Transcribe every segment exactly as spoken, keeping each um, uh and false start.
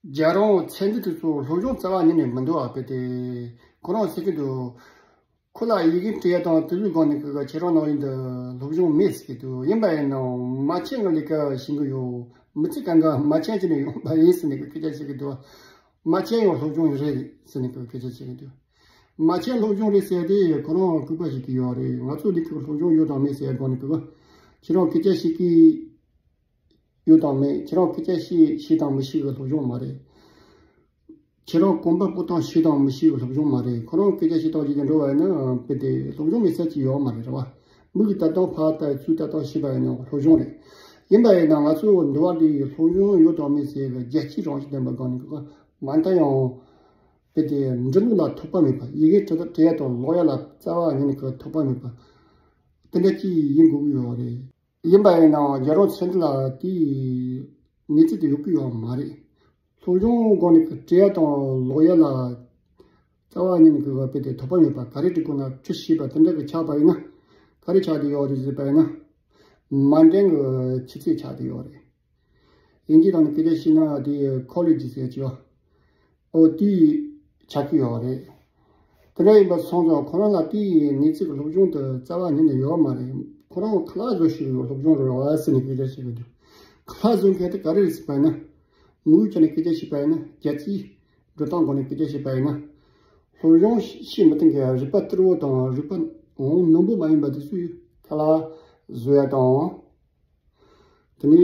རྒྱལ་རོང་ཚེ་འདི་དེ་ཚོ་སློབ་སྦྱོང་རྩ་བ་ཉིད་ནས་མི་འདུག་ཨ། དཔེ་དེ་ཁོ་རང་ཟེར་གི་འདུག་ཁོ་ལ་ཡི་གེ་འབྲི་ཡ་དང་དེ་ཚོའི་སྒང་ནས་གི་ཁྱེད་རང་ནང་བཞིན་དུ་སློབ་སྦྱོང་མེད་ཟེར་གི་འདུག་ཡིན་པ་ཡིན་ནའང་མ་ཆེན་གི་ལས་ཀ་བྱེད་གི་ཡོད། མི་ཚེ་གང་ག་མ་ཆེན་བྱས་ནས་ཡོང་པ་ཡིན་ཟེར་ནས་གི་སྐད་ཆ་བཤད་གི་འདུག་མ་ཆེན་ཡང་སློབ་སྦྱོང་རེད་ཟེར་ནས་གི་སྐད་ཆ་བཤད་གི་འདུག་མ་ཆེན་སློབ་སྦྱོང་རེད་ཟེར་དེ་ཁོ་རང་ལྐུགས་པ་ཞིག་གི་ཡོད་རེད། ང་ཚོ་ལས་ཀའི་སློབ་སྦྱོང་ཡོད་དང་མེད་ཟེར་སྒང་ནས་གི་ཁྱེད་རང་སྐད་ཆ་བཤད་གི་ཡོད་དང་མེད། ཁྱེད་རང་སྐད་ཆ་བཤད་ཤེས་དང་མི་ཤེས་གི་སློབ་སྦྱོང་མ་རེད། ཁྱེད་རང་གོམ་པ་སྤོ་སྟངས་ཤེས་དང་མི་ཤེས་གི་སློབ་སྦྱོང་མ་རེད། ཁོ་རང་སྐད་ཆ་བཤད་སྟངས་ཅིག་ཏུ་འགྲོ་བ་ཡིན་ན་དཔེ་དེ་སློབ་སྦྱོང་མེད་ས་ཅིག་ཡོད་མ་རེད། རེད་བ། མི་གི་ལྟ་སྟངས་ཕར་ལྟ་ཚུར་ལྟ་སྟངས་ཤེས་པ་ཡིན་ན་སློབ་སྦྱོང་རེད། ཡིན་པ་ཡིན་ན་ང་ཚོ་འདི་བ་འདི་སློབ་སྦྱོང་ཡོད་དང་མེད་ཟེར་གི་རྒྱལ་སྤྱིའི་རང་བཞིན་ལྡན་པ་སྒང་ནས་གི་མ་མཐའ་ཡང་དཔེ་དེ་འབྲི་ཀློག་ལ་ཐོགས་པ་མེད་པ། ཡི་གེ་འབྲི་འབྲི་ཡ་དང་ཀློག་ཡ་ལ་རྩ་བ་ཉིད་ནས་གི་ཐོགས་པ་མེད་པ་དེ་འདྲ་ཅིག་ཡིན་དགོས་ཀྱི་ཡོད་རེད། ཡིན་པ་ཡིན་ནའང་རྒྱལ་རོང་ཚེ་འདི་ལ་དེའི་གནས་ཚུལ་དེ་ཡོད་ཀྱི་ཡོད་མ་རེད། སློབ་སྦྱོང་སྒང་ནས་ཀྱི་འབྲི་ཡ་དང་ཀློག་ཡ་ལ་རྩ་བ་ཉིད་ནས་ཀྱི་དཔེ་དེ་ཐོགས་པ་མེད་པ། ག་རེ་འབྲི་དགོས་ན་འབྲི་ཤེས་པ་དེ་འདྲ་གི་ཆགས་པ་ཡིན་ན། ག་རེ་ཆགས་བསྡད་ཡོད་རེད་ཟེར་བ་ཡིན་ན། མ་འགྲིག་གི་ཆུ་ཚད་ཆགས་བསྡད་ཡོད་རེད། དབྱིན་ཇིའི་ནང་ནས་སྐད་ཆ་བཤད་ན་དེ་ཁོ་ལེ་ཇི་ཟེར་གྱི་ཡོད། ཨོ་དེ་ཆགས་ཀྱི་ཡོད་རེད། དེ་འདྲ་ཡིན་པ་སོང་ཙང་ཁོ་རང་ལ་དེའི་གནས་ཚུལ་གྱི་སློབ་སྦྱོང་དེ་རྩ་བ་ཉིད་ནས་ཡོད་མ་རེད། ཁོ་རང་ཁ་ལག་བཟོ་ཤེས་ཀྱི་སློབ་སྦྱོང་རེད་བ་ཟེར་ནས་སྐད་ཆ་བཤད་ཀྱི་འདུག་ཁ་ལག་བཟོ་མཁན་དེ་ག་རེ་རེད་ཟེར་བ་ཡིན་ན། ངོས་བྱས་ནས་སྐད་ཆ་བཤད་པ་ཡིན་ན། རྒྱལ་སྤྱིའི་འགྲོ་སྟངས་སྒང་ནས་སྐད་ཆ་བཤད་པ་ཡིན་ན། སློབ་སྦྱོང་ཤེས་མི་ཐུབ་མཁན། རིག་པ་སྟེར་བོ་དང་རིག་པ་འོང་རྣོན་པོ་མ་ཡིན་པ་དེ་ཚོས་ཁ་ལག་བཟོ་ཡ་དང་། དེ་ནས་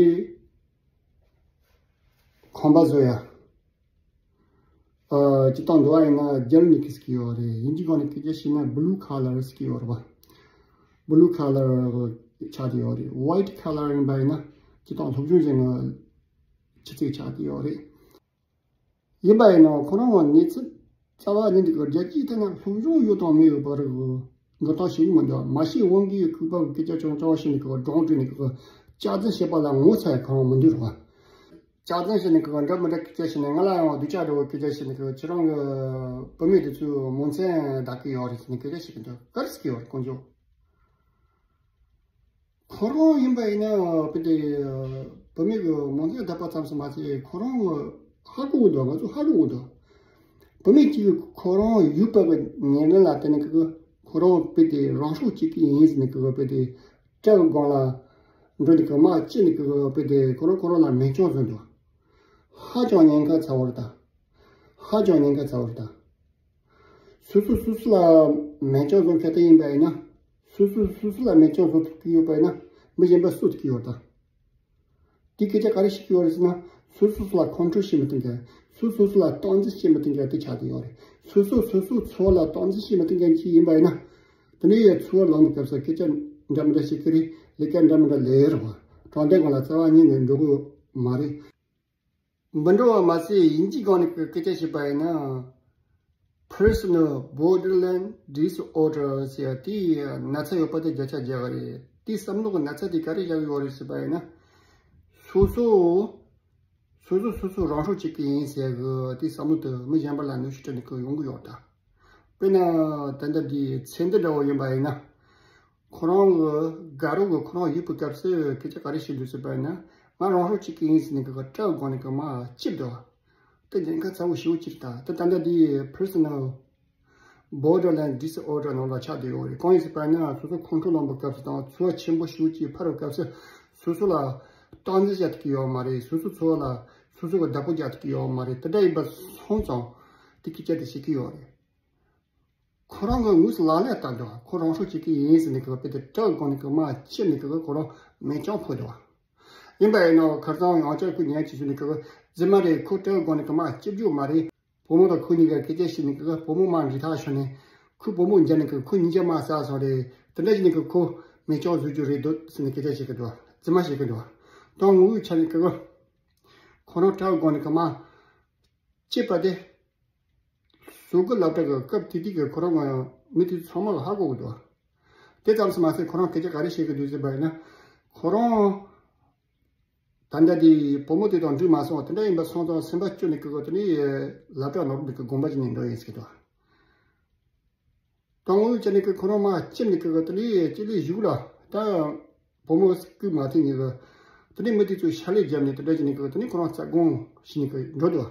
ཁང་པ་བཟོ་ཡ། ཨ། སྤྱིར་བཏང་འདི་བ་ཡིན་ན་རྒྱལ་ནི་ཁིས་ཀྱི་ཡོད་རེད། དབྱིན་ཇིའི་སྒང་ནས་སྐད་ཆ་བཤད་ན་blue collar ཟེར་གྱི་ཡོད་རེད་པ། blue collar ཆགས་ཀྱི་ཡོད་རེད། white collar ཡིན་པ་ཡིན་ན་སྤྱིར་བཏང་སློབ་སྦྱོང་བྱེད་མཁན་ཆུ་ཚད་ཆགས་ཀྱི་ཡོད་རེད། ཡིན་པ་ཡིན་ནའང་ཁོ་རང་གི་གནས་ཚུལ་རྩ་བ་ཉིད་འདི་གི་རྒྱལ་སྤྱིའི་ཐད་ན་སློབ་སྦྱོང་ཡོད་དང་མེད་ཡོད་པ་རེད་གི། འགྲོ་སྟངས་ཤེས་ཀྱི་མི་འདུག་མ་ཤེས་དབང་གིས་ཁུག་པ་གི་སྐད་ཆ་ཆུང་ཆུང་བཤད་ནས་གི་སྒྲུང་བྲིས་ནས་གི་སྐྱག་རྫུན་བཤད་པ་ལ་ངོ་ཚ་ཡ་གང་མི་འདུག་རེད་བ། སྐྱག་རྫུན་བཤད་ནས་གི་འདྲ་མི་འདྲ་སྐད་ཆ་བཤད་ནས་ང་ལ་ཡང་སྡུག་ཅག་འདྲ་བོ་སྐད་ཆ་བཤད་ནས་གི་ཁྱེད་རང་གི་བུད་མེད་དེ་ཚོའི་མོ་མཚན་བདག་གི་ཡོད་རེད་ཟེར་ནས་སྐད་ཆ་བཤད་གི་འདུག་ག་རེ་ཟེར་གི་ཡོད་རེད་དཀོན་མཆོག་ཁོ་རང་ཡིན་པ་ཡིན་ན་བུད་དེ་བུད་མེད་ཀྱི་མོ་མཚན་བདག་པ་ཙམ་ཞིག་མ་ཚད་ཁོ་རང་ཧ་གོ་གི་འདུག་ང་ཚོ་ཧ་གོ་གི་འདུག་བུད་མེད་ཅིག་གིས་ཁོ་རང་ཡུལ་སྤོ་བའི་ཉེར་ལེན་ལ་བརྟེན་ནས་ཀྱི་ཁོ་རང་བུད་དེ་རང་སྲོག་བཅད་ཀྱི་ཡིན་ཟེར་ནས་ཀྱི་བུད་དེ་སྤྲ་གི་སྒང་ལ་འགྲོ་ནས་ཀྱི་དམག་བཅད་ནས་ཀྱི་བུད་དེ་ཁོ་རང་ཁོ་རང་ལ་མེ་སྐྱོན་བཟོས་འདུག་ཧ་ཅང་ཉེན་ཁ་ཚ་བོ་རེད་ད། ཧ་ཅང་ཉེན་ཁ་ཚ་བོ་རེད་ད། སོ་སོ་སོ་སོ་ལ་མེ་སྐྱོན་བཟོ་མཁན་དེ་ཡིན་པ་ཡིན་ན། སོ་སོ་སོ་སོ་ལ་མེ་སྐྱོན་བཟོ་ཐུབ་ཀྱི་ཡོད་པ་ཡིན་ན་མི་གཞན་པ་སུ་ཐུབ་ཀྱི་ཡོད་དམ། དེ་སྐད་ཆ་ག་རེ་བཤད་ཀྱི་ཡོད་རེད་ཟེར་ན། སོ་སོ་སོ་ལ་ཁོང་ཁྲོ་བྱེད་མི་ཐུབ་མཁན། སོ་སོ་སོ་ལ་སྟངས་འཛིན་བྱེད་མི་ཐུབ་མཁན་དེ་ཆགས་ཀྱི་ཡོད་རེད། སོ་སོ་སོ་སོའི་འཚོ་བ་ལ་སྟངས་འཛིན་བྱེད་མི་ཐུབ་མཁན་ཅིག་ཡིན་པ་ཡིན་ན། དེ་ནས་ཡང་འཚོ་བ་ལམ་གྱི་སྐབས་སུ་སྐད་ཆ་འདྲ་མི་འདྲ་བཤད་ཀྱི་རེད། ལས་ཀ་འདྲ་མི་འདྲ་ལས་རེད་བ། དྲང་བདེན་སྒང་ལ་རྩ་བ་ཉིད་ནས་འགྲོ་གི་ཡོད་མ་རེད། མི་འགྲོ་བ་མ་ཟད་དབྱིན་ཇིའི་སྒང་ནས་སྐད་ཆ་བཤད་པ་ཡིན་ན། Personal Borderline Disorder ཟེར་ཡ་དེའི་ན་ཚ་ཡོད་པ་དེ་བརྒྱ་ཆ་བརྒྱ་རེད། དེའི་བསམ་བློ་གི་ན་ཚ་དེ་ག་རེ་བཞག་ཡོད་རེད་ཟེར་བ་ཡིན་ན། སོ་སོ། སོ་སོ་སོ་སོ་རང་སྲོག་བཅད་ཀྱི་ཡིན་ཟེར་གི་དེའི་བསམ་བློ་དེ་མི་གཞན་པ་ལ་གནོན་ཤུགས་སྤྲད་ནས་ཀྱི་ཡོང་གི་ཡོད་ད། དཔེར་ན་ད་ལྟ་འདི་ཚེ་འདི་འདྲ་བོ་ཡིན་པ་ཡིན་ན། ཁོ་རང་གི་དགའ་རོགས་ཀྱིས་ཁོ་རང་ཡུལ་སྤོ་སྐབས་སུ་སྐད་ཆ་ག་རེ་བཤད་འདུག་ཟེར་བ་ཡིན་ན། ང་རང་སྲོག་བཅད་ཀྱི་ཡིན་ཟེར་ནས་ཀྱི་སྐབས་སྤྲ་གི་སྒང་ནས་ཀྱི་དམག་བཅད་འདུག་དེ་ཉེན་ཁ་ཚ་བོ་ཞེ་པོ་ཅིག་རེད་ད། དེ་ད་ལྟ་འདི་Personal Borderline Disorder ནང་ལ་ཆགས་བསྡད་ཡོད་རེད། གང་ཡིན་ཟེར་བ་ཡིན་ན་སོ་སོ་ཁོང་ཁྲོ་ལངས་པའི་སྐབས་སུ་དང་ཚོར་བ་ཆེན་པོ་ཞེ་པོ་ཅིག་འཕར་བའི་སྐབས་སུ་སོ་སོ་ལ་སྟངས་འཛིན་བྱ་ཐུབ་ཀྱི་ཡོད་མ་རེད། སོ་སོ་འཚོ་བ་ལ་སོ་སོ་གི་བདག་པོ་རྒྱག་ཐུབ་ཀྱི་ཡོད་མ་རེད། དེ་འདྲ་ཡིན་པ་སོང་ཙང་དེ་སྐད་ཆ་དེ་བཤད་ཀྱི་ཡོད་རེད། ཁོ་རང་གི་དངོས་སུ་ལག་ལེན་བསྟར་འདུག་ཁོ་རང་སྲོག་བཅད་ཀྱི་ཡིན་ཟེར་ནས་ཀྱི་དཔེ་དེ་སྤྲ་གི་སྒང་ནས་ཀྱི་དམག་བཅད་ནས་ཀྱི་ཁོ་རང་མེ་སྐྱོན་ཕོག་འདུག་ཡིན་པ་ཡིན་ནའང་ཁ་སང་ཡང་བསྐྱར་ཁོ་ཉལ་བྱས་སོང་ནས་ཀྱི་རྫུན་མ་རེད། ཁོ་སྤྲ་གི་སྒང་ནས་ཀྱི་དམག་བཅད་རྒྱུ་མ་རེད། བུ་མོ་དང་ཁོ་གཉིས་ཀ་སྐད་ཆ་བཤད་ནས་ཀྱི་བུ་མོ་དམག་འདྲེས་ཐག་ཆོད་ནས་ཁོའི་བུ་མོ་འཇབ་ནས་ཀྱི་ཁོ་གཉིས་ཀ་དམག་བསད་སོང་རེད། དེ་འདྲ་བྱས་ནས་ཀྱི་ཁོ་མེ་སྐྱོན་བཟོ་རྒྱུ་རེད་འདུག་ཟེར་ནས་སྐད་ཆ་བཤད་ཀྱི་འདུག་རྫུན་མ་བཤད་ཀྱི་འདུག་དང་དངོས་ཡོད་ཆ་ནས་ཀྱི་ཁོ་རང་སྤྲ་གི་སྒང་ནས་ཀྱི་དམག་བཅད་པ་དེ། བཟོ་དགོས་ལབ་སྟངས་ཀྱི་སྐབས་དེ་དུས་ཀྱི་ཁོ་རང་ང་མི་དེ་ཚོ་ཚང་མ་གིས་ཧ་གོ་གི་འདུག་དེ་ཙམ་ཞིག་མ་ཟད་ཁོ་རང་སྐད་ཆ་ག་རེ་བཤད་ཀྱི་འདུག་ཟེར་བ་ཡིན་ན། ཁོ་རང་ད་ལྟ་དེ་བུ་མོ་དེ་དང་འགྲིག་མ་སོང་། དེ་འདྲ་ཡིན་པ་སོང་ཙང་སེམས་པ་སྐྱོ་ནས་ཀྱི་དེ་ནས་ལབ་སྟངས་ནོར་འདུག་གི་དགོངས་པ་ཅིག་ནས་འགྲོ་ཡིན་ཟེར་གྱི་འདུག་དང་དངོས་ཡོད་ཆ་ནས་ཀྱི་ཁོ་རང་མར་ཕྱིན་ནས་ཀྱི་དེ་ནས་ཅི་ལས་བཞུགས་ལ་ད་བུ་མོ་སྐུ་མ་ཐེངས་ཉིན་གྱི་དེ་ནས་མི་དེ་ཚོས་ཤ་ལས་བརྒྱབ་ནས་དེ་འདྲ་བྱས་ནས་ཀྱི་དེ་ནས་ཁོ་རང་རྩ་དགོངས་ཞུས་ནས་ཀྱི་འགྲོ་འདུག་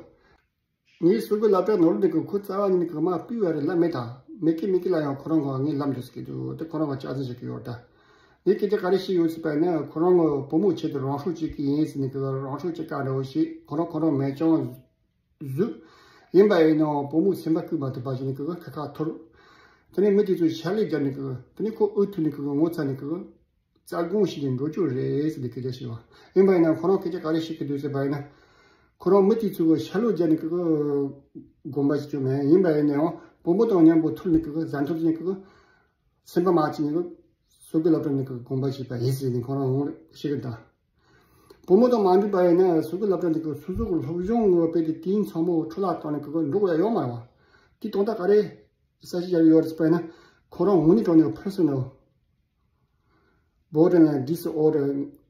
ངའི་སོ་དགུ་སློབ་གྲྭ་ནོར་འདི་གི་ཁོ་རྩ་བ་ཉིད་ནས་གི་མ་པི་བ་རེད་ལབ་མེད་ད། མེ་ཀི་མེ་ཀི་ལ་ཡང་ཁོ་རང་གི་ངའི་ལམ་འདུག་ཟེར་གི་འདུག་དེ་ཁོ་རང་གི་ལྕགས་འཛིན་བྱེད་གི་ཡོད་ད། ངས་སྐད་ཆ་ག་རེ་བཤད་ཡོད་ཟེར་བ་ཡིན་ན་ཁོ་རང་གི་བུ་མོ་ཆེད་དུ་རང་སྲོག་བཅད་གི་ཡིན་ཟེར་ནས་གི་རང་སྲོག་བཅད་ག་འདྲ་བོ་ཞིག་ཁོ་རང་ཁོ་རང་མེ་ཅང་བཟོས། ཡིན་པ་ཡིན་ནའང་བུ་མོ་སེམས་པ་བསྐུལ་མ་ཐུབ་པ་ཞིག་ནས་གི་ཁ་ཁ་འཐོར། དེ་ནས་མི་དེ་ཚོས་ཤ་ལས་བརྒྱབ་ནས་གི་དེ་ནས་ཁོ་འུ་ཐུག་ནས་གི་ངོ་ཚ་ནས་གི་རྩ་དགོངས་ཞིག་ནས་འགྲོ་རྒྱུ་རེད་ཟེར་ནས་སྐད་ཆ་བཤད་པ། ཡིན་པ་ཡིན་ན་ཁོ་རང་སྐད་ཆ་ག་རེ་བཤད་གི་འདུག་ཟེར་བ་ཡིན་ན། ཁོ་རང་མི་དེ་ཚོ་གི་ཤ་ལོ་བརྒྱབ་ནས་གི་གི་དགོངས་པ་ཞིག་བཅོས་མེད། ཡིན་པ་ཡིན་ནའང་བུ་མོ་དང་མཉམ་པོ་ཐུག་ནས་གི་གི་ཟ་འཐུང་བྱས་གི་གི་སེམས་པ་མ་བཅོས་ནས་གི་སོ་དགུ་སློབ་གྲྭ་ནས་གི་དགོངས་པ་བཞེས་པ་ཡིན་ཟེར་ནས་ཁོ་རང་ངོ་ཤེས་གི་འདུག་བུ་མོ་དང་མ་འགྲིག་པ་ཡིན་ན་སོ་དགུ་སློབ་གྲྭ་འདི་གི་སོ་སོ་གི་སློབ་སྦྱོང་གི་དཔེ་དེ་དུས་ཡུན་ཚང་མ་འཕྲོ་བརླག་བཏང་ནས་གི་གི་འགྲོ་ཡ་ཡོད་མ་རེད་བ། དེ་དོན་དག་ག་རེ་ས་ཞིག་ཡར་ཡོད་རེད་པ་ཡིན་ན་ཁོ་རང་ངོ་ནས་དྲང་ནས་personal borderline disorder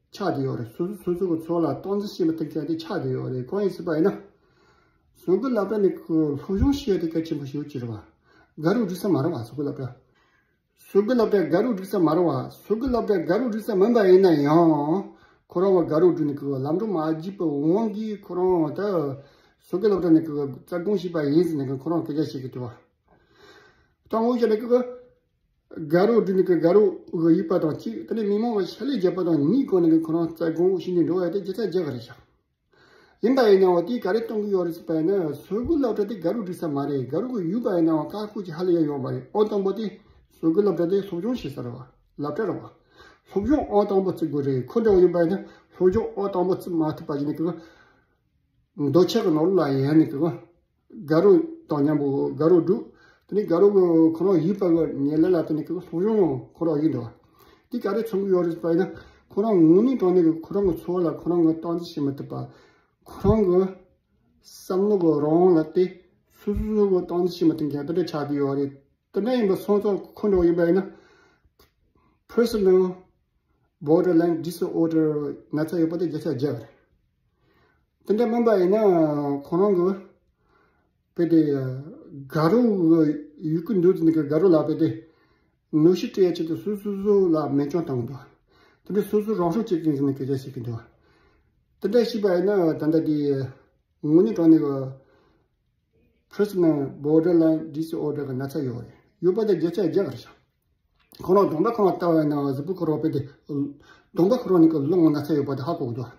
ཆགས་བསྡད་ཡོད་རེད། སོ་སོ་སོ་སོ་གི་འཚོ་བ་ལ་སྟངས་འཛིན་བྱེད་མི་ཐུབ་མཁན་དེ་ཆགས་བསྡད་ཡོད་རེད། གང་ཡིན་ཟེར་བ་ཡིན་ན། སོ་དགུ་སློབ་གྲྭ་ནས་ཁོ་སློབ་སྦྱོང་བྱེད་ཡ་དེ་གལ་ཆེན་པོ་ཞེ་པོ་ཅིག་རེད་བ། དགའ་རབ་སྒྲིག་ས་མ་རེད་བ་སོ་དགུ་སློབ་གྲྭ། སོ་དགུ་སློབ་གྲྭ་དགའ་རབ་སྒྲིག་ས་མ་རེད་བ། སོ་དགུ་སློབ་གྲྭ་དགའ་རབ་སྒྲིག་ས་མིན་པ་ཡིན་ན་ཡང་། ཁོ་རང་ལ་དགའ་རབ་སྒྲུབ་ནས་ཁོ་ལམ་འགྲོ་མ་བགྱིས་པའི་དབང་གིས་ཁོ་རང་ད་སོ་དགུ་སློབ་གྲྭ་ནས་ཁོ་རྩ་དགོངས་བཞེས་པ་ཡིན་ཟེར་ནས་ཁོ་རང་སྐད་ཆ་བཤད་གི་འདུག་བ། ད་དངོས་བཤད་ནས་ཁོ་དགའ་རབ་སྒྲུབ་ནས་ཁོ་དགའ་རབ་གི་ཡིད་པ་དང་གཅིག་དེ་ནས་མི་མང་གི་ཤ་ལས་བརྒྱབ་པ་དང་གཉིས་གོ་ནས་ཁོ་རང་རྩ་དགོངས་བཞེས་ནས་འགྲོ་བ་དེ་རྒྱལ་ཚ་རྒྱ་ག་རེད་ཤག་ཡིན་པ་ཡིན་ནའང་དེས་ག་རེ་གཏོང་གི་ཡོད་རེད་ཟེར་བ་ཡིན་ན་སོ་དགུ་སློབ་གྲྭ་དེ་དགའ་རབ་སྒྲིག་ས་མ་རེད། དགའ་རབ་གི་ཡོད་པ་ཡིན་ནའང་བཀག་འགོག་ཅིག་ཧ་ལས་ཡ་ཡོད་མ་རེད། ཨང་དང་པོ་དེ་སོ་དགུ་སློབ་གྲྭ་དེ་སློབ་སྦྱོང་བྱེད་ས་རེད་བ། སློབ་གྲྭ་རེད་བ། སློབ་སྦྱོང་ཨང་དང་པོ་བརྩི་དགོས་རེད། ཁོ་འདྲ་བོ་ཡིན་པ་ཡིན་ན་སློབ་སྦྱོང་ཨང་དང་པོ་བརྩི་མ་ཐུབ་པ་ཡིན་ན་ཁོ་འདོད་ཆགས་ཀྱི་ནང་ལོགས་ལ་ཡན་ནས་ཁོ་དགའ་རབ་དང་མཉམ་པོ་དགའ་རབ་སྒྲུབ། དེ་ནས་དགའ་རབ་ཀྱི་ཁོ་རང་ཡིད་པ་གི་ཉེར་ལེན་ལ་བརྟེན་ནས་ཁོ་སློབ་སྦྱོང་ཁོ་རང་ཡིན་འདུག་དེ་ག་རེ་མཚོན་གྱི་ཡོད་རེད་ཟེར་བ་ཡིན་ན་ཁོ་རང་ངོ་ནས་དྲང་ནས་ཁོ་རང་གི་འཚོ་བ་ལ་ཁོ་རང་གི་སྟངས་འཛིན་བྱེད་མི་ཐུབ་པ། ཁོ་རང་གི་བསམ་བློ་གི་རང་དབང་ལ་བརྟེན་སོ་སོ་སོ་གི་སྟངས་འཛིན་བྱེད་མི་ཐུབ་མཁན་དེ་འདྲ་ཆགས་བསྡད་ཡོད་རེད། དེ་འདྲ་ཡིན་པ་སོང་ཙང་ཁོ་འདྲ་བོ་ཡིན་པ་ཡིན་ན་personal borderline disorder ན་ཚ་ཡོད་པ་དེ་བརྒྱ་ཆ་བརྒྱ་རེད། དེ་འདྲ་མིན་པ་ཡིན་ན་ཁོ་རང་གི་དཔེ་དེ་དགའ་རབ་ཡོད་ཀྱི་འདུག་དེ་ནི་དགའ་རབ་ལ་དཔེ་དེ་གནོད་ཤུགས་སྤྲད་ཡ་ཆེད་དུ་སོ་སོ་སོ་ལ་མེ་སྐྱོན་བཏང་གི་འདུག་དེ་འདྲ་སོ་སོ་རང་སྲོག་བཅད་ཀྱི་ཡིན་ཟེར་ནས་སྐད་ཆ་བཤད་ཀྱི་འདུག་དེ་འདྲ་བཤད་པ་ཡིན་ན་ད་ལྟ་དེ་དངོས་གནས་དྲང་གནས་ཀྱི་personal borderline disorder གི་ན་ཚ་ཡོད་རེད། ཡོད་པ་དེ་བརྒྱ་ཆ་བརྒྱ་རེད་ཤག་ཁོ་རང་གདོང་པ་ཁོ་རང་ལྟ་བ་ཡིན་ན་གཟུགས་པོ་ཁོ་རང་དཔེ་དེ་གདོང་པ་ཁོ་རང་ནི་གི་རླུང་ན་ཚ་ཡོད་པ་དེ་ཧ་གོ་གི་འདུག་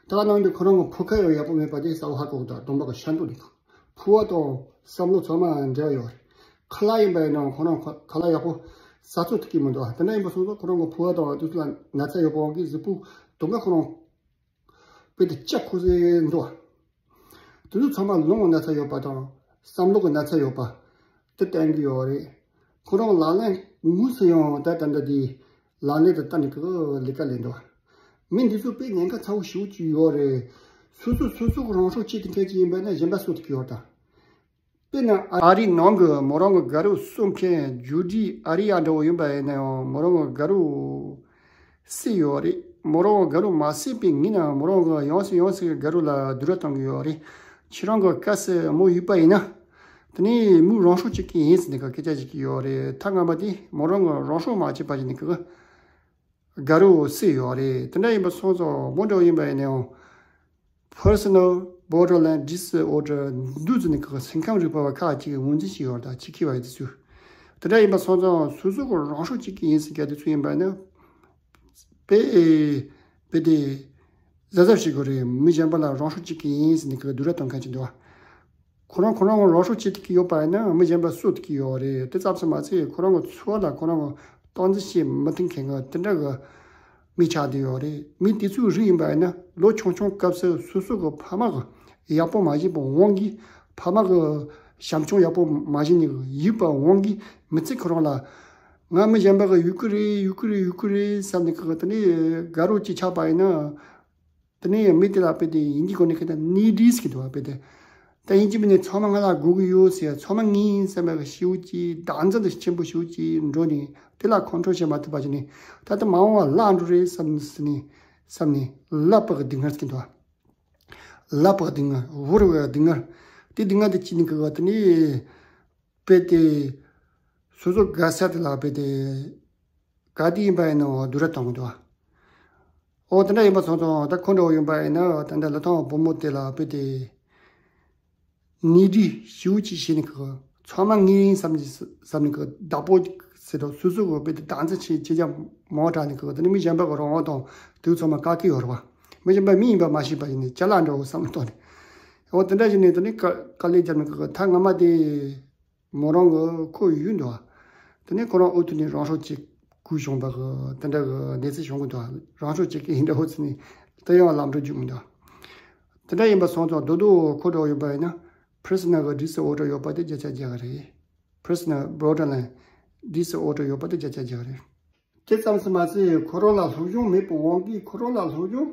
ད་ག་ནང་དུ་ཁོ་རང་གི་ཕུ་ཁ་ཡང་ཡག་པོ་མེད་པ་དེ་གསལ་པོ་ཧ་གོ་གི་འདུག་གདོང་པ་གི་ཤ་མདོག་ནི་ཕུ་བ་དང་བསམ་བློ་ཚང་མ་འབྲེལ་བ་ཡོད་རེད། ཁ་ལག་ཡིན་པ་ཡིན་ནའང་ཁོ་རང་ཁ་ཁ་ལག་ཡག་པོ་ཟ་ཚོད་ཐུབ་ཀྱི་མི་འདུག་དེ་འདྲ་ཡིན་པ་སོང་ཙང་ཁོ་རང་གི་ཕུ་བ་དང་དེ་ཚོ་ལ་ན་ཚ་ཡོད་པ་འོང་གི་གཟུགས་པོ་གདོང་པ་ཁོ་རང་དཔེ་དེ་ལྕགས་ཁུ་སེ་འདུག་དེ་ཚོ་ཚང་མ་རླུང་གི་ན་ཚ་ཡོད་པ་དང་བསམ་བློ་གི་ན་ཚ་ཡོད་པ་དེ་བསྟན་གྱི་ཡོད་རེད། ཁོ་རང་ལག་ལེན་དངོས་སུ་ཡང་ད་ད་འདྲ་དེ་ལག་ལེན་དུ་བསྟར་ནས་ཀྱི་ལས་ཀ་ལས་འདུག་མི་འདི་ཚོ་དཔེ་ཉེན་ཁ་ཚ་བོ་ཞེ་པོ་ཅིག་ཡོད་རེད། སོ་སོ་སོ་སོ་གི་རང་སྲོག་བཅད་དེ་མཁན་ཅིག་ཡིན་པ་ན་གཞན་པ་གསོད་ཐུབ་ཀྱི་ཡོད་ད། དཔེར་ན་ཨ་རིའི་ནང་གི་མོ་རང་གི་དགའ་རབ་གསོ་མཁན་ཇུ་ཌི་ཨ་རི་ཡ་འདྲ་བོ་ཡིན་པ་ཡིན་ན་ཡང་མོ་རང་གི་དགའ་རབ་བསད་ཡོད་རེད། མོ་རང་གི་དགའ་རབ་མ་བསད་པའི་ངོས་ནས་མོ་རང་གི་ཡང་སེ་ཡང་སེ་གི་དགའ་རབ་ལ་སྡུག་རུས་བཏང་གི་ཡོད་རེད། ཁྱེད་རང་གི་སྐབས་སུ་མོ་ཡོད་པ་ཡིན་ན། དེ་ནས་མོས་རང་སྲོག་བཅད་ཀྱི་ཡིན་ཟེར་ནས་སྐད་ཆ་བཤད་ཀྱི་ཡོད་རེད། ཐ་མ་པ་དེ་མོ་རང་གི་རང་སྲོག་མ་བཅད་པ་ཡིན་ནི་གི་དགའ་རབ་བསད་ཡོད་རེད། དེ་འདྲ་ཡིན་པ་སོང་ཙང་མོ་འདྲ་བོ་ཡིན་པ་ཡིན་ན་ཡང་། Personal Borderline Disorder འདུག་ཟེར་ནས་ཁག་སེམས་ཁམས་རིག་པ་བ་ཁག་ཅིག་ངོས་འཛིན་བྱས་ཡོད་ད་ཆི་ཁི་བ་ཡི་དེ་ཚོས། དེ་འདྲ་ཡིན་པ་སོང་ཙང་སོ་སོ་གི་རང་སྲོག་བཅད་ཀྱི་ཡིན་ཟེར་མཁན་དེ་ཚོ་ཡིན་པ་ནི། དཔེ་དཔེ་དེ་གཟབ་གཟབ་བྱེད་དགོས་རེད། མི་གཞན་པ་ལ་རང་སྲོག་བཅད་ཀྱི་ཡིན་ཟེར་ནས་ཁག་སྡུག་རུས་གཏོང་མཁན་ཅིག་འདུག་བ། ཁོ་རང་ཁོ་རང་གི་རང་སྲོག་བཅད་ཐུབ་ཀྱི་ཡོད་པ་ཡིན་ན་མི་གཞན་པ་གསོད་ཐུབ་ཀྱི་ཡོད་རེད། དེ་ཙམ་ཟིག་མ་ཚད་ཁོ་རང་གི་འཚོ་བ་ལ་ཁོ་རང་གི་སྟངས་འཛིན་བྱེད་མི་ཐུབ་མཁན་གི་དེ་འདྲ་གི་མི་ཆགས་བསྡད་ཡོད་རེད། མི་དེ་ཚོའི་རིགས་ཡིན་པ་ཡིན་ན་ལོ་ཆུང་ཆུང་སྐབས་སུ་སོ་སོ་གི་ཕ་མ་གི་ཡག་པོ་མ་བྱས་པའི་དབང་གིས་ཕ་མ་གི་བྱམས་སྐྱོང་ཡག་པོ་མ་བྱས་ནས་ཡོད་པའི་དབང་གིས་མི་ཚེ་ཁོ་རང་ལ་ང་མི་གཞན་པ་གི་ཡོད་ཀྱི་རེད་ཡོད་ཀྱི་རེད་ཡོད་ཀྱི་རེད་བསམ་ནས་ཁག་དེ་ནས་དགའ་རབ་ཅིག་ཆགས་པ་ཡིན་ན། དེ་ནས་མི་དེ་ལ་དཔེ་དེ་དབྱིན་ཇིའི་སྐོར་ནས་ཁ་ཏ་ནི་ཌི་ཟེར་གྱི་འདུག་བ། དཔེ་དེ་ད་དབྱིན་ཇི་མི་ནས་ཚང་མ་ང་ལ་དགོས་ཀྱི་ཡོད་ཟེར། ཚང་མ་ངའི་བསམ་པའི་ཞེ་པོ་ཅིག་བདག་འཛིན་དེ་ཆེན་པོ་ཞེ་པོ་ཅིག་འགྲོ་ནས་དེ་ལ་ཁོན་ཊོལ་བྱེད་མ་ཐུབ་པ་བྱས་ནས་ད་ལྟ་མ་འོངས་པ་བརླག་འགྲོ་རེད་བསམ་ནས་བསམ་ནས་ལབ་པ་གི་སྡུག་བསྔལ་ཟེར་གྱི་འདུག་བ། ལབ་པ་གི་སྡུག་བསྔལ། བོར་བའི་སྡུག་བསྔལ། དེ་སྡུག་བསྔལ་དེ་ཅི་ནས་གི་བ་དེ་ནས་དཔེ་དེ་སོ་སོ་དགའ་ས་དེ་ལ་དཔེ་དེ་ག་དེ་ཡིན་པ་ཡིན་ནའང་སྡུག་རུས་གཏོང་གི་འདུག་བ། ཨོ་དེ་འདྲ་ཡིན་པ་སོང་ཙང་ད་ཁོ་འདྲ་བོ་ཡིན་པ་ཡིན་ན་ད་འདྲ་ལི་ཐང་བུ་མོ་དེ་ལ་དཔེ་དེ་ ནད་འདི་ཞེ་པོ་ཅིག་བྱས་ནས་གི་ཚང་མ་ངན་བསམ་གྱི་བསམ་ནས་གི་བདག་པོ་ཟེར་དང་སོ་སོ་གི་དཔེ་དེ་བདག་འཛིན་བྱེད་བྱེད་རྒྱ་མང་དྲགས་ནས་གི་དེ་ནས་མི་གཞན་པ་གི་རང་དབང་དང་དེ་ཚང་མ་བཀག་གི་ཡོད་རེད་བ། མི་གཞན་པ་མི་ཡིན་པ་མ་ཤེས་པ་ཡིན་ནས་ཅ་ལག་འདྲ་བོ་བསམ་བློ་བཏང་ནས། འོ་དེ་འདྲ་བྱས་ནས་དེ་ནས་དཀའ་དཀའ་ལས་བརྒྱབ་ནས་གི་ད་སྔ་མ་དེ། མོ་རང་གི་ཁོ་ཡུལ་འདུག་བ། དེ་ནས་ཁོ་རང་ཨུ་ཐུག་ནས་རང་སྲོག་བཅད་དགོས་བྱུང་བ་གི་དེ་འདྲ་གི་གནས་ཚུལ་བྱུང་གི་འདུག་བ། རང་སྲོག་བཅད་ཀྱི་ཡིན་འདྲ་བོ་ཚིག་ནས་དེ་ཡང་ལམ་འགྲོ་རྒྱུ་མི་འདུག་དེ་འདྲ་ཡིན་པ་སོང་ཙང་རྡོག་རྡོག་ཁོ་འདྲ་བོ་ཡོད་པ་ཡིན་ན་personal གི་disorder ཡོད་པ་དེ་བརྒྱ་ཆ་བརྒྱ་གི་རེད། Personal borderline disorder ཡོད་པ་དེ་བརྒྱ་ཆ་བརྒྱ་གི་རེད། དེ་ཙམ་དུ་མ་ཟད་ཁོ་རང་ལ་སློབ་སྦྱོང་མེད་པའི་དབང་གིས་ཁོ་རང་ལ་སློབ་སྦྱོང་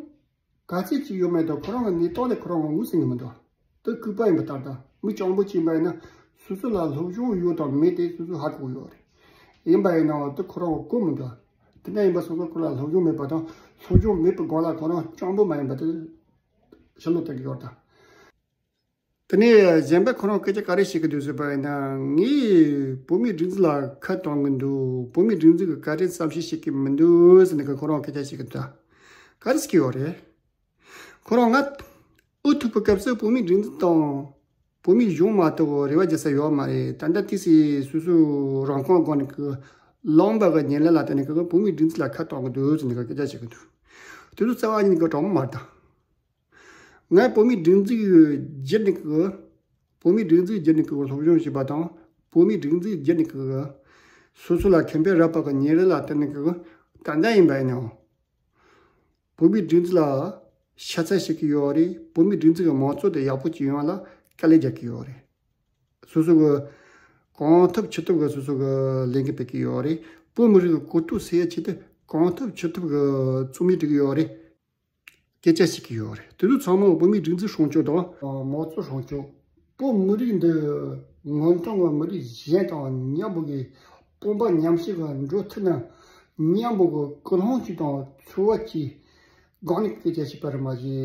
ག་ཚད་ཅིག་ཡོད་མེད་དང་ཁོ་རང་གི་ནད་རྟགས་ལས་ཁོ་རང་གི་ངོས་ཟིན་གྱི་མི་འདུག་དེ་ལྐུགས་པ་ཡིན་པ་ལྟར་དང་མི་སྤྱང་པོ་ཅིག་ཡིན་པ་ཡིན་ན་སོ་སོ་ལ་སློབ་སྦྱོང་ཡོད་དང་མེད་དེ་སོ་སོ་ཧ་གོ་ཡོད་རེད། ཡིན་པ་ཡིན་ནའང་དེ་ཁོ་རང་གི་གོ་མི་འདུག་དེ་འདྲ་ཡིན་པ་སོང་ཙང་ཁོ་ལ་སློབ་སྦྱོང་མེད་པ་དང་སློབ་སྦྱོང་མེད་པའི་སྒང་ལ་ཁོ་རང་སྤྱང་པོ་མ་ཡིན་པ་དེ་ཕྱི་ལོགས་བསྟན་གྱི་ཡོད་དང་། དེ་ནས་གཞན་པ་ཁོ་རང་སྐད་ཆ་ག་རེ་བཤད་ཀྱི་འདུག་ཟེར་བ་ཡིན་ན། ངས་བོད་མིའི་སྒྲིག་འཛུགས་ལ་ཁ་གཏོང་གི་འདུག་བོད་མིའི་སྒྲིག་འཛུགས་ཀྱིས་ག་རེ་བསམ་ཤེས་བྱེད་ཀྱི་མི་འདུག་ཟེར་ནས་ཁོ་རང་སྐད་ཆ་བཤད་ཀྱི་འདུག་ག་རེ་ཟེར་གྱི་ཡོད་རེད། ཁོ་རང་ང་ཨུ་ཐུག་པའི་སྐབས་སུ་བོད་མིའི་སྒྲིག་འཛུགས་དང་བོད་མིའི་གཞུང་མ་གཏོགས་རེ་བ་རྒྱག་ས་ཡོད་མ་རེད། ད་ལྟ་དུས་སུ་སོ་སོའི་རང་དབང་སྒང་ནས་ཀྱི་ལངས་པ་གི་ཉེར་ལེན་ལ་བརྟེན་ནས་ཀྱི་བོད་མིའི་སྒྲིག་འཛུགས་ལ་ཁ་གཏོང་གི་འདུག་ཟེར་ནས་ཀྱི་སྐད་ཆ་བཤད་ཀྱི་འདུག་དེ་ཚོ་རྩ་བ་ཉིད་ཀྱི་དྲང་མོ་མ་རེད་ད། ང་བོད་མིའི་སྒྲིག་འཛུགས་བརྒྱུད་ནས་ཀྱི། བོད་མིའི་སྒྲིག་འཛུགས་བརྒྱུད་ནས་ཀྱི་སློབ་སྦྱོང་བྱས་པ་དང་། བོད་མིའི་སྒྲིག་འཛུགས་བརྒྱུད་ནས་ཀྱི། སོ་སོ་ལ་ཁེ་ཕན་རག་པ་གི་ཉེར་ལེན་ལ་བརྟེན་ནས་ཀྱི། ད་ལྟ་ཡིན་པ་ཡིན་ནའང་། བོད་མིའི་སྒྲིག་འཛུགས་ལ་ཤ་ཚ་བྱེད་ཀྱི་ཡོད་རེད། བོད་མིའི་སྒྲིག་འཛུགས་ཀྱི་མང་གཙོ་དེ་ཡག་པོ་ཅིག་ཡོང་བ་ལ་དཀའ་ལས་རྒྱག་གི་ཡོད་རེད། སོ་སོ་གི་གང་ཐུབ་ཅི་ཐུབ་གི་སོ་སོ་གི་ལས་འགན་སྤེལ་གྱི་ཡོད་རེད། བོད་མི་རིགས་ཀྱི་གོ་རྟོགས་སད་ཡག་ཆེད་དུ་གང་ཐུབ་ཅི་ཐུབ་གི་རྩོམ་ཡིག་འབྲི་གི་ཡོད་རེད། སྐད་ཆ་བཤད་ཀྱི་ཡོད་རེད། དེ་ཚོ་ཚང་མ་བོད་མིའི་སྒྲིག་འཛུགས་སྲུང་སྐྱོབ་དང་། མང་གཙོ་སྲུང་སྐྱོབ། བོད་མི་རིགས་འདི་སྔོན་ཐོན་གྱི་མི་རིགས་གཞན་དང་མཉམ་པོ་གི་དཔུང་པ་མཉམ་གཤིབ་ཀྱི་འགྲོ་ཐུབ་ན། མཉམ་པོ་གི་ཀུན་སློང་གཅིག་དང་ཚོར་བ་གཅིག་སྒང་ནས་སྐད་ཆ་བཤད་པ་རེད་མ་གཞི།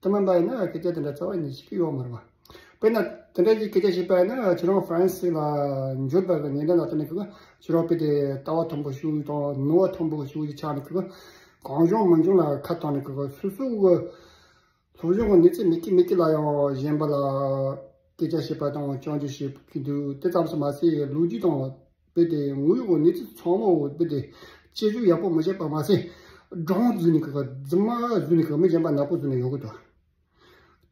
དེ་མིན་པ་ཡིན་ན་སྐད་ཆ་དེ་འདྲ་རྩ་བ་ནས་བཤད་ཀྱི་ཡོད་མ་རེད་པ། དཔེར་ན་དེ་འདྲ་གི་སྐད་ཆ་བཤད་པ་ཡིན་ན་ཁྱེད་རང་ཧྥ་རན་སི་ལ་འབྱོར་བ་གི་ཉེ་འདབས་ལ་བལྟས་ནས་ཁོ་ཁྱེད་རང་དཔེ་དེ་ལྟ་བ་མཐོན་པོ་ཞིག་དང་ནུས་པ་མཐོན་པོ་ཞིག་གི་ཆ་ནས་ཁོ་གང་བྱུང་མང་བྱུང་ལ་ཁ་བཏང་ནས་ཁོ་སོ་སོ་གི་སློབ་སྦྱོང་གི་གནས་ཚུལ་མེད་ཀི་མེད་ཀི་ལ་ཡང་གཞན་པ་ལ་སྐད་ཆ་བཤད་པ་དང་སྐྱོན་བརྗོད་བྱེད་ཀྱི་འདུག་དེ་ཙམ་ཞིག་མ་ཟད་ལོ་རྒྱུས་དང་། དཔེ་དེ་དངོས་ཡོད་ཀྱི་གནས་ཚུལ་ཚང་མ་འོ་དཔེ་དེ་དཔྱད་བརྗོད་ཡག་པོ་མི་བྱེད་པ་མ་ཟད། སྒྲུང་བཟོས་ནས་ཀྱི་རྫུན་མ་བཟོས་ནས་ཀྱི་མི་གཞན་པ་ནག་པོ་བཟོས་ནས་ཡོང་གི་འདུག་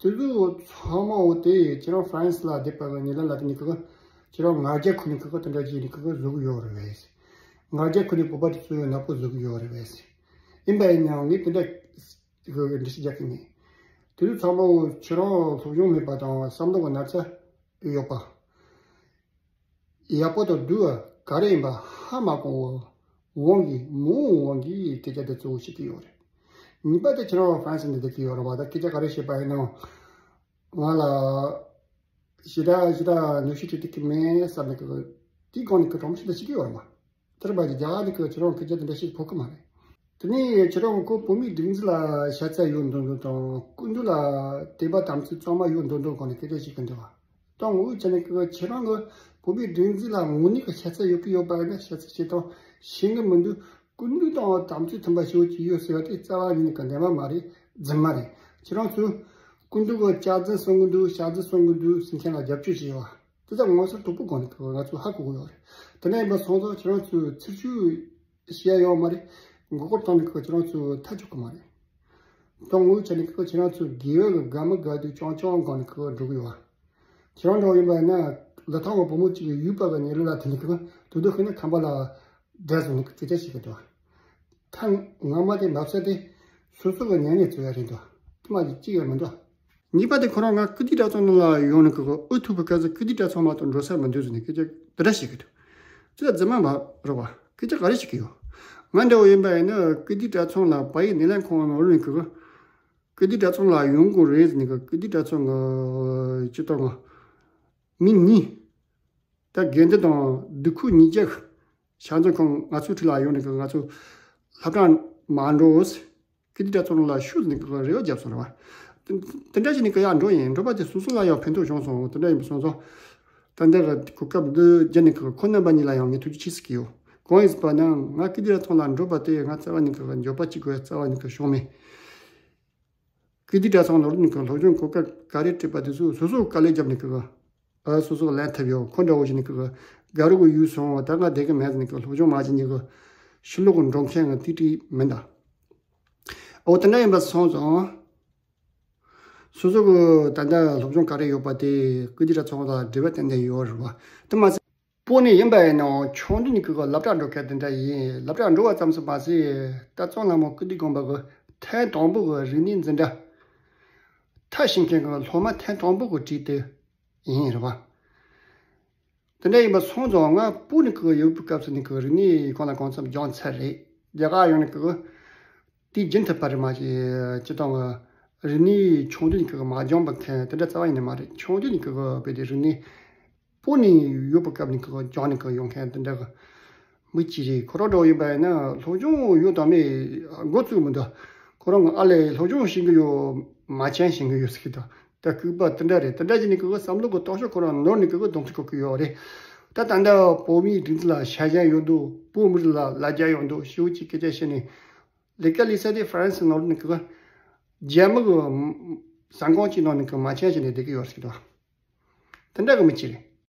དེ་ཚོ་ཚང་མ་འོ་དེ་ཁྱེད་རང་ཧྥ་རན་སི་ལ་བསྡད་པ་གི་ཉེ་ལམ་ལ་དེ་ནས་ཀྱི་ཁྱེད་རང་ང་རྒྱལ་ཁུར་ནས་ཀྱི་དེ་འདྲ་བྱས་ནས་ཀྱི་བཟོ་གི་ཡོད་རེད་བས། ང་རྒྱལ་ཁུར་ནས་བོད་པ་དེ་ཚོ་ཡང་ནག་པོ་བཟོ་གི་ཡོད་རེད་བས། ཡིན་པ་ཡིན་ནའང་ངས་དེ་འདྲ་ཀྱི་འགྲེལ་བཤད་རྒྱག་གི་མེད། དེ་ཚོ་ཚང་མ་འོ་ཁྱེད་རང་སློབ་སྦྱོང་མེད་པ་དང་བསམ་བློ་གི་ན་ཚ་ཡོད་པ། ཡག་པོ་དང་སྡུག་ག་རེ་ཡིན་པ་ཧ་མ་གོ་བའི་དབང་གིས་མོའི་དབང་གིས་སྐད་ཆ་དེ་གཙོ་བོ་བཤད་ཀྱི་ཡོད་རེད། གཉིས་པ་དེ་ཁྱེད་རང་ཧྥ་རན་སི་ནས་བསྡད་ཀྱི་ཡོད་རེད་པ། ད་སྐད་ཆ་ག་རེ་བཤད་པ་ཡིན་ནའང་ང་ལ་ཞེ་དྲག་ཞེ་དྲག་ནུས་ཤུགས་སྤྲད་ཀྱི་མེད་བསམ་ནས་ཀྱི་དེའི་སྒང་ནས་ཀྱི་དྲང་པོ་ཞེ་དྲག་བཤད་ཀྱི་ཡོད་རེད་པ། དེར་བར་གྱི་རྒྱ་གར་ནས་ཀྱི་ཁྱེད་རང་སྐད་ཆ་དེ་འདྲ་ཞིག་གོ་གི་མ་རེད། དེ་ནས་ཁྱེད་རང་ཁོ་བོད་མིའི་སྒྲིག་འཛུགས་ལ་ཤ་ཚ་ཡོད་མདོག་མདོག་དང་སྐུ་མདུན་ལ་དད་པ་དམ་ཚིག་གཙང་མ་ཡོད་མདོག་མདོག་སྒང་ནས་སྐད་ཆ་བཤད་ཀྱི་འདུག་བ། དང་འུ་ཅག་ནས་ཀྱི་ཁྱེད་རང་གི་བོད་མིའི་སྒྲིག་འཛུགས་ལ་དངོས་གནས་ཀྱི་ཤ་ཚ་ཡོད་ཀྱི་ཡོད་པ་ཡིན་ན་ཤ་ཚ་བྱེད་སྟངས་ཤེས་ཀྱི་མི་འདུག་སྐུ་མདུན་དང་དམ་ཚིག་མཐུན་པ་ཞེ་པོ་ཅིག་ཡོད་ཟེར་བ་དེ་རྩ་བ་ཉིད་ནས་ཀྱི་འདེམས་པ་མ་རེད། རྫུན་མ་རེད། ཁྱེད་རང་ཚོས་སྐུ་མདུན་གྱི་སྐྱག་རྫུན་གསུང་གི་འདུག་སྐྱག་རྫུན་གསུང་གི་འདུག་ཟེར་མཁན་ལ་རྒྱབ་སྐྱོར་བྱས་པ། དེ་ལྟར་ངོ་མཚར་དོག་པོ་སྒང་ནས་ང་ཚོས་ཧ་གོ་གི་ཡོད་རེད། དེ་འདྲ་ཡིན་པ་སོང་ཙང་ཁྱེད་རང་ཚོས་ཚིག་སྐྱོན་བཤད་ཡ་ཡོད་མ་རེད། མགོ་སྐོར་བཏང་ནས་ཁྱེད་རང་ཚོས་ཐག་གཅོད་གི་མ་རེད། དང་འུ་ཅག་ནས་ཁྱེད་རང་ཚོས་དགེ་བའི་དགའ་མི་དགའ་སྡུག་རྐྱང་རྐྱང་སྒང་ནས་འགྲོ་གི་ཡོད། ཁྱེད་རང་འདྲ་བོ་ཡིན་པ་ཡིན་ན་ལི་ཐང་གི་བུ་མོ་གཅིག་གིས་ཡུལ་པ་གི་ཉེ་ལམ་ལ་དེ་འདྲ་གི་དུ་དུ་ཤི་ན་ཁང་པ་ལ་འདྲ་བཟོ་ནས་སྐད་ཆ་བཤད་གི་འདུག་ཐེངས་སྔ་མ་དེ་མ་ཚད་དེ་སོ་སོ་གི་ཉེ་གནས་བཙལ་ཡ་རེད་འདུག་དེ་མ་གཅིག་གཅིག་ཡང་མི་འདུག་གཉིས་པ་དེ་ཁོ་རང་ང་ཀིརྟི་གྲྭ་ཚང་ནང་ལ་ཡོང་ནས་ཁོ་ཁོ་ཨུ་ཐུག་པའི་སྐབས་སུ་ཀིརྟི་གྲྭ་ཚང་མ་གཏོགས་འགྲོ་ས་མི་འདུག་ཟེར་ནས་སྐད་ཆ་འདི་འདྲ་བཤད་གི་འདུག་ཅི་ལ་རྫུན་མ་མ་རེད་བ། སྐད་ཆ་ག་རེ་བཤད་གི་ཡོད། ང་འདྲ་བོ་ཡིན་པ་ཡིན་ན་ཀིརྟི་གྲྭ་ཚང་ལ་བལ་ཡུལ་སྣེ་ལེན་ཁང་ནང་ལོགས་ནས་ཁོ་ཁོ་ཀིརྟི་གྲྭ་ཚང་ལ་ཡོང་དགོས་རེད་ཟེར་ནས་ཁོ་ཀིརྟི་གྲྭ་ཚང་གི་སྤྱི་ཚོགས་ནང་མི་གཉིས། ད་དགེ་འདུན་དང་སྡེ་ཁུལ་གཉིས་ཀྱི་ཕྱག་མཛོད་ཁང་ང་ཚོའི་འཁྲིས་ལ་ཡོང་ནས་ང་ཚོ་སློབ་གྲྭ་མ་འགྲོ། ཀིརྟི་གྲྭ་ཚང་ལ་ཤོག་ཟེར་ནས་རེ་བ་བརྒྱབ་སོང་རེད་བ། དེ་འདྲ་བྱས་ནས་ཡར་འགྲོ་ཡིན། འགྲོ་བ་དེ་སོ་སོ་ལ་ཡང་ཕན་ཐོགས་བྱུང་སོང་། དེ་འདྲ་ཡིན་པ་སོང་ཙང་། ད་ལྟ་གི་གོ་སྐབས་འདི་བརྒྱུད་ནས་ཁོ་རྣམ་པ་གཉིས་ལ་ཡང་ངས་ཐུགས་རྗེ་ཆེ་ཟེར་གྱི་ཡོད། གང་ཡིན་ཟེར་བ་ན་ང་ཀིརྟི་གྲྭ་ཚང་ལ་འགྲོ་བ་དེ་ང་རྩ་བ་ཉིད་ཀྱི་འགྱོད་པ་གཅིག་གི་རྩ་བ་ཉིད་ཀྱི་བྱུང་མེད། ཀིརྟི་གྲྭ་ཚང་ནོར་ནི་གི་སློབ་སྦྱོང་གོ་སྐབས་ག་རེ་སྤྲད་པ་དེ་ཚོ་སོ་སོ་དཀའ་ལས་བརྒྱབ་ནི་གི་ཨ་སོ་སོ་ལན་ཐེབས་ཡོད། ཁོ་འདྲ་བོ་ཞིག་ནི་གི་དགའ་རོགས་གི་ཡུལ་སོང་བ་ད་ང་བསྡད་གི་མེད་ནི་གི་སློབ་སྦྱོང་མ་བྱེད་ནི་གི་ཕྱི་ལོགས་གི་འགྲོ་མཁན་གི་ཏི་ཏི་མིན་ད། འོ་དེ་འདྲ་ཡིན་པ་སོང་ཙང་། སོ་སོ་གི་ད་ལྟ་སློབ་སྦྱོང་ག་རེ་ཡོད་པ་དེ་ཀིརྟི་གྲྭ་ཚང་དང་འབྲེལ་བ་ཏན་ཏན་ཡོད་རེད་བ། དེ་མ་ཟད། སྤོ་ནི་ཡིན་པ་ཡིན་ནའང་ཆུང་དུས་ནས་ཀྱི་སློབ་གྲྭ་འགྲོ་མཁན་དེ་འདྲ་ཡིན། སློབ་གྲྭ་འགྲོ་བ་ཙམ་ཞིག་མ་ཟད་ད་གཙང་ལྷ་མོ་ཀིརྟི་དགོན་པ་གི་ཐེངས་དང་པོ་གི་རིག་གནས་འཛིན་གྲྭ་མཐར་ཕྱིན་མཁན་གྱི་སློབ་མ་ཐེངས་དང་པོ་གི་གྲས་དེ་ཡིན་རེད་བ། དེ་འདྲ་ཡིན་པ་སོང་ཙང་ང་སྤོ་ནི་ཀྱི་ཡོད་པའི་སྐབས་སུ་ནི་ཀྱི་རིག་གནས་གང་ལ་གང་འཚམ་སྦྱངས་ཚར་རེད། རྒྱ་གར་ཡོང་ནི་ཀྱི་དེ་རྒྱུན་མཐུད་པ་རེད་མ་གཏོགས་སྤྱི་བཏང་གི་རིག་གནས་ཆུང་དུས་ནས་ཀྱི་མ་སྦྱངས་པ་མཁན་དེ་འདྲ་རྩ་བ་ཡིན་ནི་མ་རེད། ཆུང་དུས་ནས་ཀྱི་བོད་དེ་རིག་གནས་སྤོ་ནས་ཡོད་པའི་སྐབས་ནས་ཀྱི་སྦྱངས་ནས་ཀྱི་ཡོང་མཁན་དེ་འདྲ་གི་མི་གཅིག་རེད། ཁོ་རང་འདྲ་བོ་ཡིན་པ་ཡིན་ན་སློབ་སྦྱོང་ཡོད་དམ་མེད་འགོ་བཙུགས་མི་འདུག་ཁོ་རང་གི་ཨ་ལས་སློབ་སྦྱོང་ཤེས་ཀྱི་ཡོད་མ་བྱན་ཤེས་ཀྱི་ཡོད་ཟེར་གྱི་འདུག་ད་ལྐུགས་པ་དེ་འདྲ་རེད། དེ་འདྲ་བྱས་ནས་ཀྱི་བསམ་བློ་གི་རྟོག་ཞིབ་ཁོ་རང་ནོར་ནས་ཀྱི་གདོང་ཐུག་གོ་གི་ཡོད་རེད། ད་ད་ལྟ་བོད་མིའི་སྒྲིག་འཛུགས་ལ་ཤ་ཞེན་ཡོད་འདུག་བོད་མི་རིགས་ལ་ལ་རྒྱ་ཡོད་འདུག་ཞེ་པོ་ཅིག་སྐད་ཆ་བཤད་ནས་ལས་ཀ་ལས་ས་དེ་ཧྥ་རན་སི་ནང་ནས་ཀྱི་རྒྱ་མི་གི་ཟ་ཁང་གཅིག་ནང་ནས་ཀྱི་མ་བྱན་བྱས་ནས་བསྡད་ཀྱི་ཡོད་ཟེར་གྱི་འདུག་དེ་འདྲ་གི་མི་གཅིག་རེད།